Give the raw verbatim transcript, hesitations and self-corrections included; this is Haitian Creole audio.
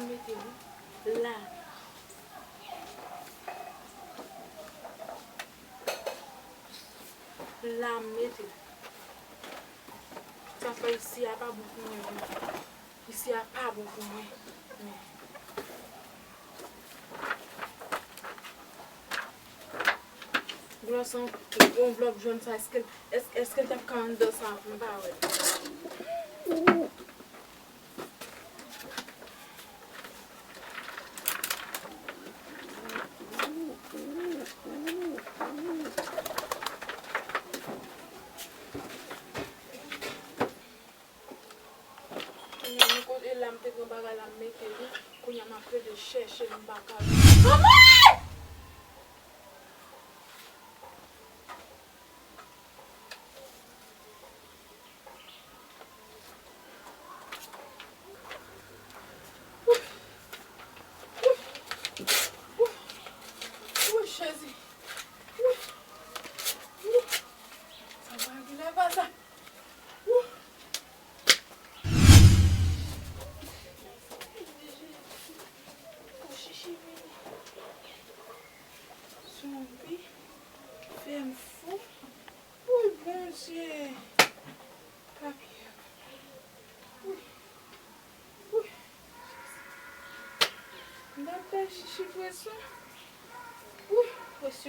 Mete wi. La. La m mete. Sa fè isi a pa bon pou mwen vre. Isi a pa bon pou mwen. Men. Glòs an, yon vlòp jòn sa, èske, èske, èske l t ap ka anndan sa, m pa wè. Kounye a, men kote la m te pran bagay la, m mete li. Kounye a, m ap plede chèche l, m pa ka jwenn. Manman! Woy, Jezi. Woy. Woy. Sa pa gen nan va sa. Woy. Chichi vini. Zonbi. Fè m fou. Woy, Bondye. Papye. Woy. Woy. M t ap bay Chichi pwesyon.